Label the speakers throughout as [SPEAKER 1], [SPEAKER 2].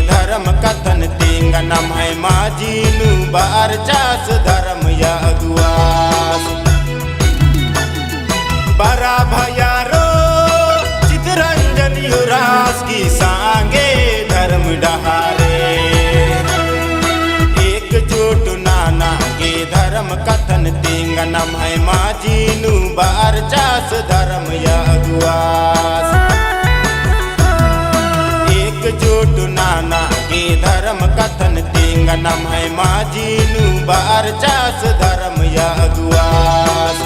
[SPEAKER 1] धर्म कथन तेंगनम है माजीनु बार चास धर्म या अगुआस। बरा भयारो चितरंजन युरास की सांगे धर्म डहारे। एक जोट नाना के धर्म कथन तेंगनम है माजीनु बार चास धर्म या अगुआस। एक जोट नाना के धर्म कथन तेंगनम है माजीनु बार चास धर्म या अगुआस।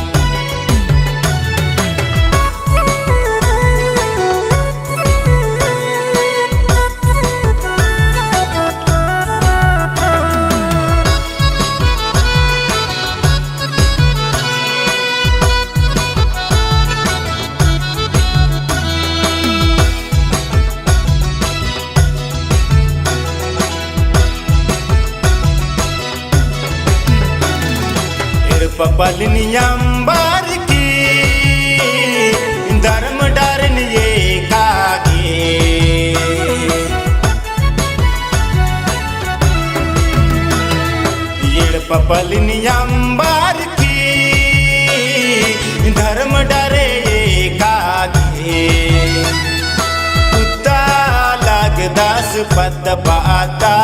[SPEAKER 1] पपलिनियंबर की धर्म डरन ये कागे। येड़ पपलिनियंबर की धर्म डरे ये कागे। कुत्ता लागदास पद पाता,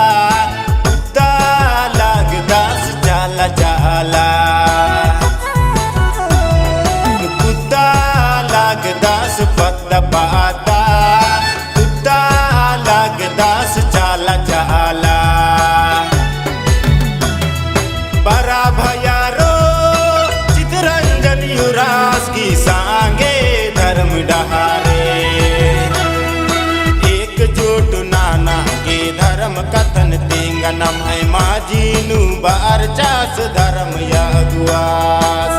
[SPEAKER 1] कुत्ता लागदास चाला चाला। कुत्ता लागदास पद पाता, कुत्ता लागदास चाला चाला। बरा भयारो चितरंजन युरास की सांगे धर्म डहारे। एक जोट नाना के धर्म कथन तेंगनम है माजीनु बार चास धर्म या अगुआस।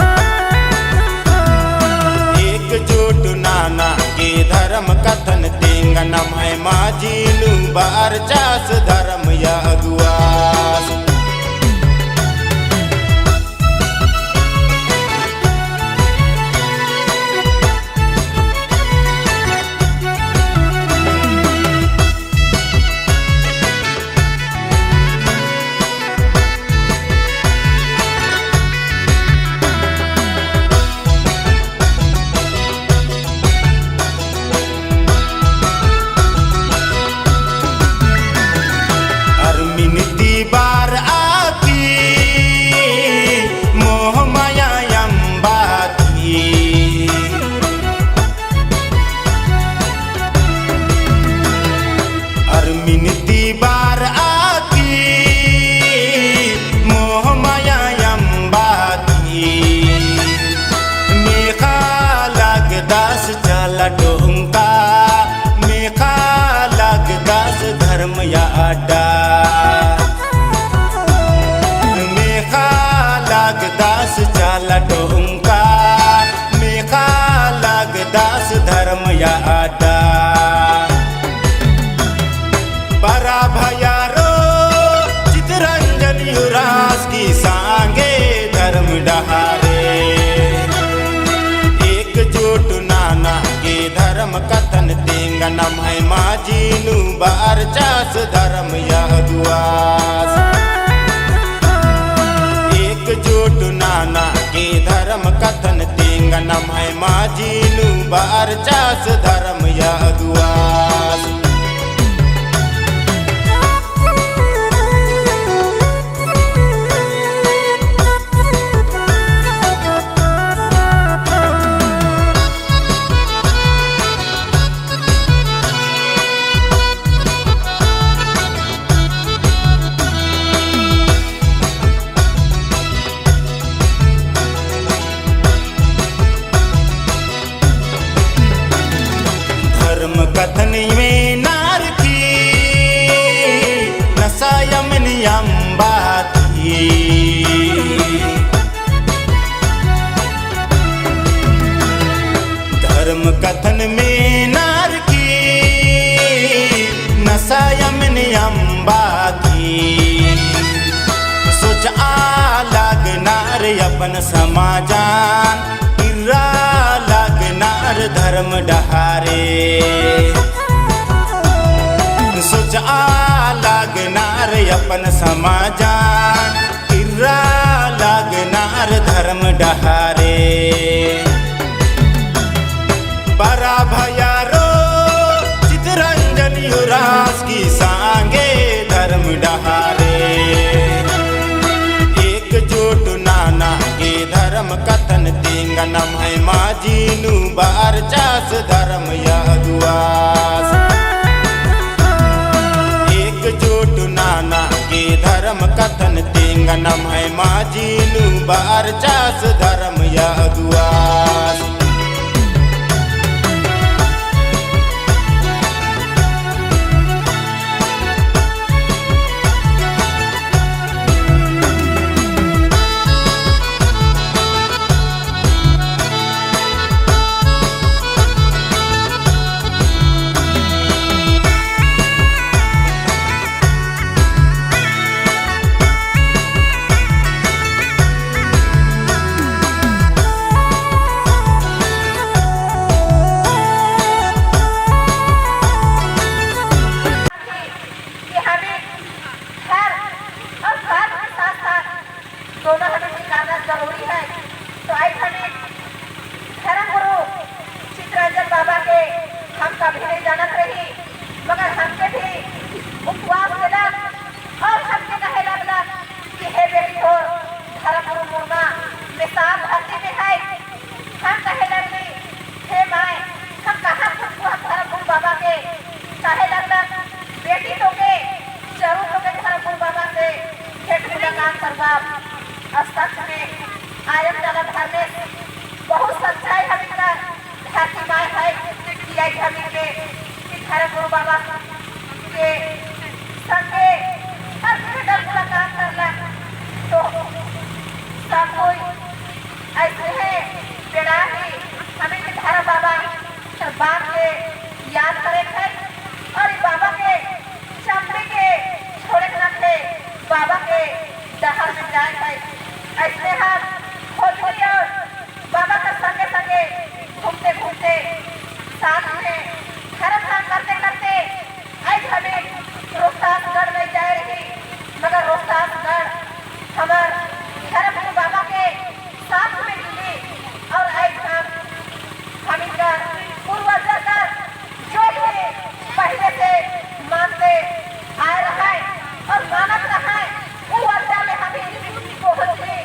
[SPEAKER 1] एक जोट नाना के धर्म कथन तेंगनम है माजीनु बार चास धर्म या अगुआस। मिनती बार आकी मोह माया अंबाती। अर मिनती बार आकी मोह माया अंबाती। मेखा लागदास चाला डोंका, मेखा लागदास धर्म या आडा। मेखा लागदास चाला डोंका, मेखा लागदास धर्म या आडा। बरा भयारो चितरंजन युरास की सांगे धर्म डहारे। एक जोट नाना के धर्म कथन तेंगनम है माजीनु बार चास धर्म या अगुआस। एक जोट नाना के धर्म कथन तेंगनम है माजीनु बार चास धर्म या अगुआस। धर्म कथन में नार की नसायमन अंबाती। धर्म कथन में नार की नसायमन अंबाती। सोच आ लागनार अपन समाजान, इर्रा लागनार धर्म डहारे। सोच आ अपन समाजा किर्रा लागनार धर्म डहारे। बरा भयारो चितरंजन युवराज की सांगे धर्म डहारे। एकजुट नाना के धर्म कथन तिंगनम है माजीनु बार चास धर्म यगुआस। एकजुट नाना के धर्म कथन तिंगनम है माजीनु बार चास धर्म यगुआस।
[SPEAKER 2] कि हमें घर और धर्म के साथ साथ दोनों हमें सिखाना जरूरी है। तो आज हमें धर्म गुरु चित्रंजन बाबा के हम कभी नहीं जानत रही, मगर हमके भी उपवास देलक और हमके कहे लगलक कि हे बेटी हो धर्म गुरु मुर्मा मिसाल धरती में है। हम कहे लगली हे माए हम कहाँ खुद हम धर्म गुरु बाबा के कहे लगलक बेटी तो के जरूर तो के धर्म गुरु बाबा से भेंट मुलाकात करवाब। और सच में आयम जाला धर्मेश बहुत सच्चाई हम इनका धरती माए है कि आई हम इनके कि धर्म गुरु बाबा के संगे हर भेंट मुलाकात करला। तो सब कोई ऐसे है बेड़ा ही हमें के धर्म बाबा बाप के याद करे है और ई बाबा के चमड़ी के छोड़े के थे बाबा के डहर में जाए है। ऐसे हम खोजली और बाबा के संगे संगे घूमते घूमते साथ में धर्म धाम करते करते आज हमें रोहतासगढ़ में जाए रही, मगर रोहतासगढ़ हमार धर्म गुरु बाबा के साथ में मिली और आज हम इनका पूर्वज का जो भी पहले से मानते आए रहा है और मानत रहा है वो वर्षा में हमें पहुँच गई।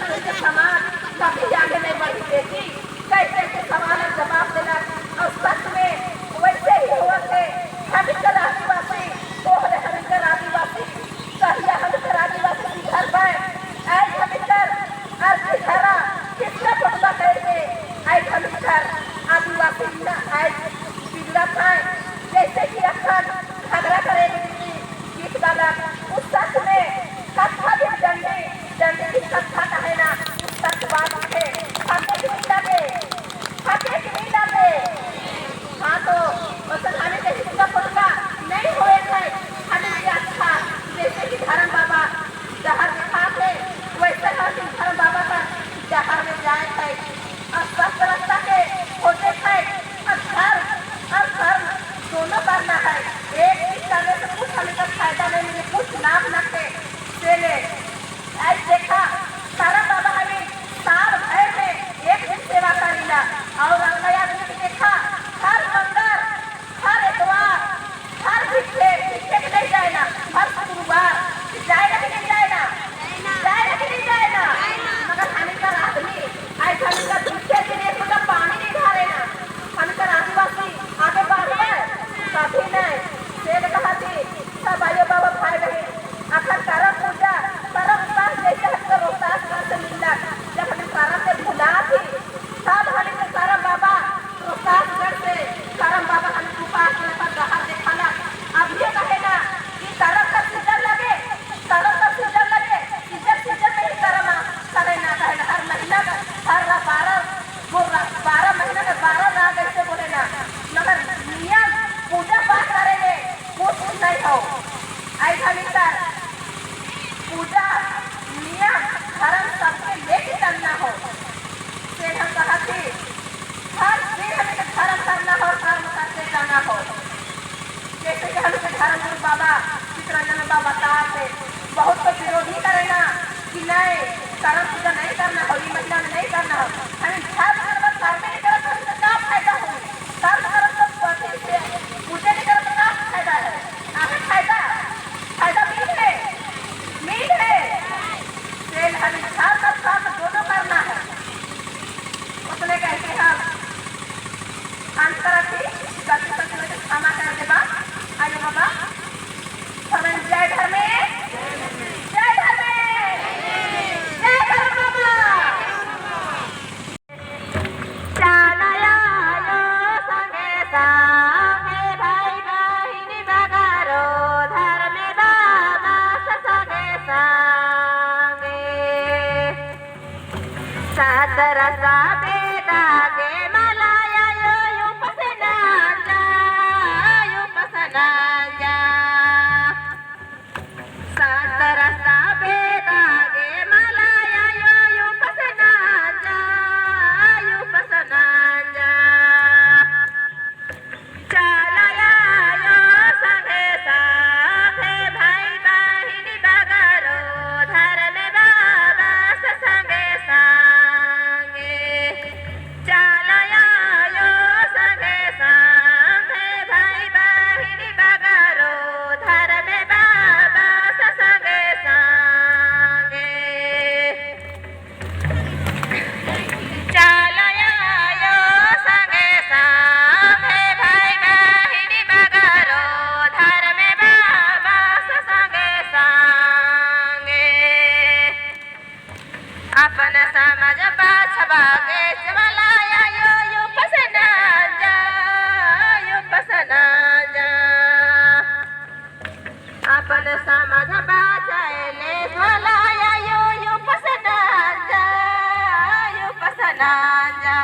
[SPEAKER 2] हमन के समाज कभी आगे नहीं बढ़ी बेटी। कई कई सवाल जवाब देना और सच में वैसे ही हुआ थे। हम आदिवासी तोहरे हम आदिवासी कहिया हम आदिवासी घर पर आज हम अर्थ घरा किसका पकड़ा करके आज हम आदिवासी न आज बिगड़ा था। जैसे कि अखन झगड़ा करेगी गीत गाला उस सच में कथा भी डंडी डंडी की कथा कहे ना उस सच बात है। हमें कि नहीं लगे, हमें कि नहीं लगे। हाँ तो वसन हमें के हिस्सा पटका नहीं होए है। हमें ये अच्छा जैसे कि धर्म बाबा जहर दिखा थे वैसे हम धर्म बाबा का जहर में जाए थे और स्वस्थ रास्ता के होते थे। और धर्म और कर्म दोनों करना है, एक चीज करने से कुछ हमें का फायदा नहीं मिले, कुछ लाभ न थे। से आज देखा सारा बाबा हमें साल भर में एक दिन सेवा करीला और अगला आदमी के देखा हर मंगल हर एतवार हर भिक्षे भिक्षे के नहीं जाए ना, हर शुक्रवार जाए ना कि नहीं जाए ना, जाए ना कि नहीं जाए ना। मगर हमें का आदमी आज हमें का भिक्षे के लिए मतलब पानी नहीं ढारे ना। हमें का आदिवासी आगे बढ़ गए कभी नहीं। से कहा थी सब आयो बाबा भाई बहन अखन करम पूजा करम उपास जैसे हमको रोहतास से मिलना जब हमें करम के भुला थी तब हमें करम बाबा रोहतासगढ़ से करम बाबा हमें उपास पर बाहर दिखाना। अब ये कहे ना कि करम का सीजन लगे, करम का सीजन लगे, सीजन सीजन में ही करम करे ना कहे ना। हर महीना का हर 12 महीना का 12 राग ऐसे बोले ना, मगर नियम पूजा पाठ करेंगे कुछ नहीं हो। ऐसा नहीं पूजा नियम धर्म सबके लेके चलना हो। फिर हम कहा कि हर दिन हमें धर्म करना हो, कर्म करते जाना हो। जैसे कि हमें धर्म गुरु बाबा चित्रंजन बाबा बताते बहुत तो विरोधी करे ना कि नहीं कर्म पूजा नहीं करना हो, ये महीना में नहीं करना हो। हमें धर्म कर्म कर्म नहीं करो तो हमसे क्या फायदा हो? कर्म करो तो पूजा नहीं करो तो क्या फायदा है? हमें फायदा फायदा मिल है, मिल है। फिर हमें धर्म और कर्म दोनों करना है। उसने कहते हम अंत थी गलती से क्षमा कर दे बा आयो बाबा। जय धर्म, जय धर्म, जय धर्म बाबा। चालया संगे संगे भाई बहिनी बगारो धर्म बाबा संगे संगे सात रसा बेदा के मलाया यो पसना जा, यो पसना जा। सात रसा बेदा के मलाया यो पसना जा, यो पसना जा। चालया यो संगे संगे भाई बहिनी बगारो धर्म बाबा संगे संगे। चालया यो संगे संगे भाई बहिनी बगारो धर्म बाबा संगे संगे। चालया यो संगे संगे भाई बहिनी बगारो धर्म बाबा संगे संगे। अपन समझ पाछवा के मलाया यो यो पसना जा, यो पसना जा। अपन समझ बाचाले मलाया यो यो पसना जा, यो पसना जा।